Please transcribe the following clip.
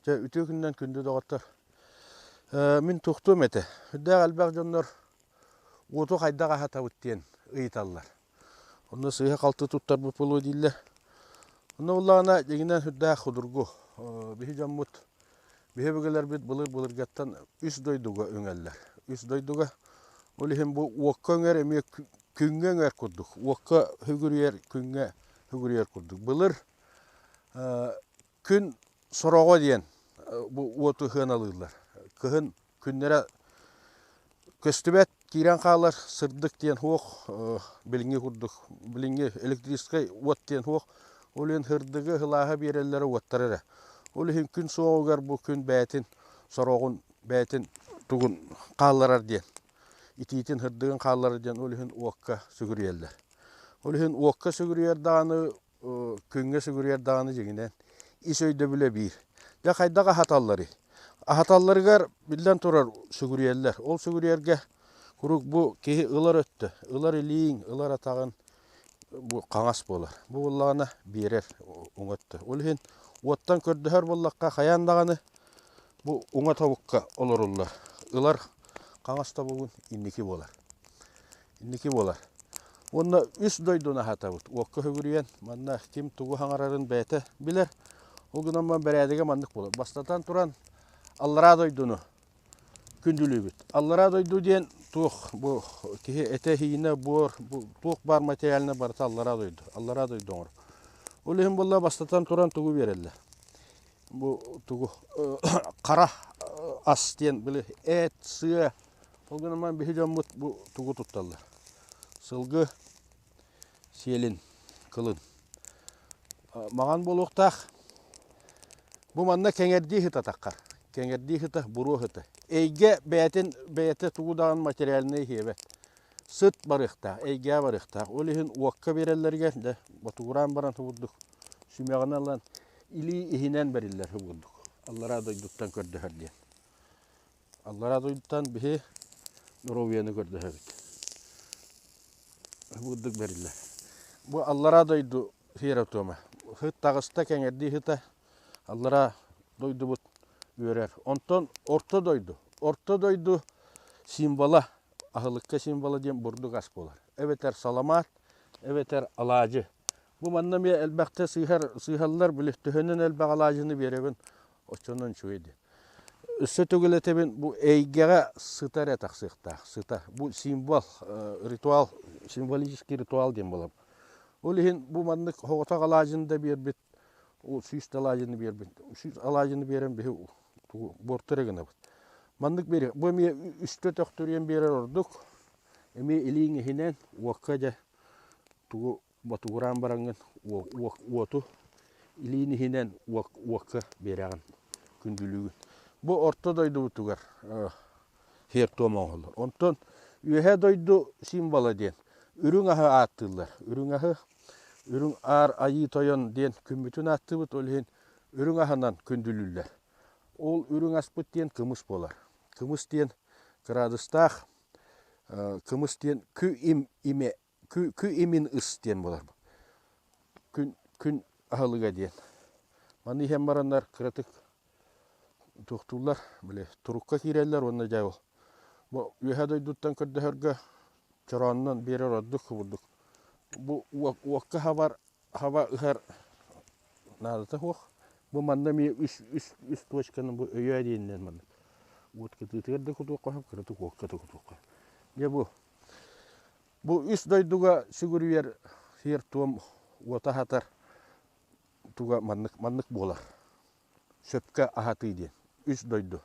Чэ, үтүө күнүнэн күндү доҕоттор. Мин туохтуом этэ. Үрдээх элбэх дьоннор уоту хайдах аһатабыт диэн ыйыталлар. Онно сыыһа-халты туттарбыт буолуо дииллэр. Онно буоллаҕына, дьиҥинэн сүрдээх судургу. Биһи дьоммут, биһи өбүгэлэрбит былыр-былыргаттан үс дойдуга үҥэллэр. Үс дойдуга. Ол иһин бу уокка үҥэр эмиэ күҥҥэ үҥэр курдук. Уокка сүгүрүйэр, күҥҥэ сүгүрүйэр курдук. Былыр Күн сороҕо диэн бу уоту сыаналыыллар. Кыһын күннэрэ көстүбэт, киирэн хаалар, сырдык диэн суох, билиҥҥи курдук, билиҥҥи электрическай уот диэн суох. Ол иһин сырдыгы, сылааһы биэрэллэрэ уоттара эрэ. Ол иһин күн суоҕугар бу күн бэйэтин сороҕун, бэйэтин тугун хаалларар диэн, итиитин, сырдыгын хаалларар диэн ол иһин уокка сүгүрүйэллэр. Ол иһин уокка сүгүрүйэр даҕаны күҥҥэ сүгүрүйэр даҕаны дьиҥинэн ис өйдөбүлэ биир. Дьэ хайдах аһаталларый? Аһаталларыгар биллэн турар сүгүрүйэллэр. Ол сүгүрүйэргэ куруук бу киһи ылар өттө, ылар илииҥ, ылар атаҕын бу хаҥас буолар. Бу буоллаҕына биэрэр уҥа өттө. Ол иһин уоттан көрдөһөр буоллахха хайаан даҕаны бу уҥа тобукка олоруллар. Ылар хаҥас тобугун инники буолар. Инники буолар. Уонна үс дойдуну аһатабыт. Уокка сүгүрүйэн, манна ким тугу хаҥарарын бэйэтэ билэр. Ол гынан баран бэрээдэгэ маннык буолар. Бастатан туран, аллараа дойдуну күндүлүүбүт. Аллараа дойду диэн туох бу киһи этэ-иһиинэ буор, бу туох баар материальнай барыта аллараа дойду. Аллараа дойду оҥорор. Ол иһин буолла бастатан туран тугу биэрэллэр? Бу тугу хара ас диэн били эт, сыа, Ол гынан баран биһи дьоммут бу тугу тутталлар? Сылгы сиэлин, кылын. Маҕан буолуохтаах. Бу манна кэҥэрдии сыта таххар. Кэҥэрдии сыта, буруо сыта. Эйгэ бэйэтин бэйэтэ тугу даҕаны материальнай иһиэбэт. Сыт барыахтаах, эйгэҕэ барыахтаах. Ол иһин уокка биэрэллэригэр дьэ ботугураан баран курдук сүмэҕинэн ылан илии иһинэн бэриллэр курдук. Аллараа дойдуттан көрдөһөр диэн. Аллараа дойдуттан биһи доруобуйаны көрдөһөбүт. Бурдук бэриллэр. Бу аллараа дойду сиэрэ-туома. Сыт таҕыста кэҥэрдии сыта аллараа дойдубут үөрэр. Онтон орто дойду. Орто дойду символа, аһылыкка символа диэн бурдук ас буолар. Эбэтэр саламаат, эбэтэр алаадьы. Бу манна эмиэ элбэхтэ сыыһар, сыыһаллар, били төһөнөн элбэх алаадьыны биэрэбин, оччонон үчүгэй диэн. Өссө төгүл этэбин, бу эйгэҕэ сыта эрэ тахсыахтаах, сыта. Бу символ, ритуал, символический ритуал диэн буолар. Ол иһин бу маннык соҕотох алаадьыны да биэрбит, сүүс да алаадьыны биэрбит, сүүс алаадьыны биэрэн биһи буорту эрэ гынабыт. Маннык биэри, бу эмиэ үстэ төхтүрүйэн биэрэр ордук. Эмиэ илииҥ иһинэн уокка дьэ тугу ботугураан бараҥҥын уоту илиин иһинэн уокка биэрэҕин, күндүлүүгүн. Бу орто дойдубутугар сиэр-туом оҥоһуллар. Онтон үөһээ дойду символа диэн үрүҥ аһы ааттыыллар. Үрүҥ аһы, үрүҥ аар айыы тойон диэн күммүтүн ааттыыбыт, ол иһин үрүҥ аһынан күндүлүүллэр. Ол үрүҥ аспыт диэн кымыс буолар. Кымыс диэн кыраадыстаах, кымыс диэн кү им имэ Кү имин ыс диэн буолар. Күн, күн аһылыга диэн. Маны иһэн бараннар кыратык туохтууллар, били турукка киирэллэр уонна дьэ ол бу үөһэ дойдуттан көрдөһөргө чороонунан биэрэр ордук курдук. Бу уокка хабар хаба ыһар наадата суох. Бу манна эмиэ үс, үс, үс точканы бу өйөө диэнинэн маннык. Уот кытыытыгар да кутуохха сөп, кыратык уокка да кутуохха. Дьэ бу Бу үс дойдуга сүгүрүйэр сиэр-туом уота аһатар туга маннык, маннык буолар. Сөпкө аһатыы диэн. Үс дойду.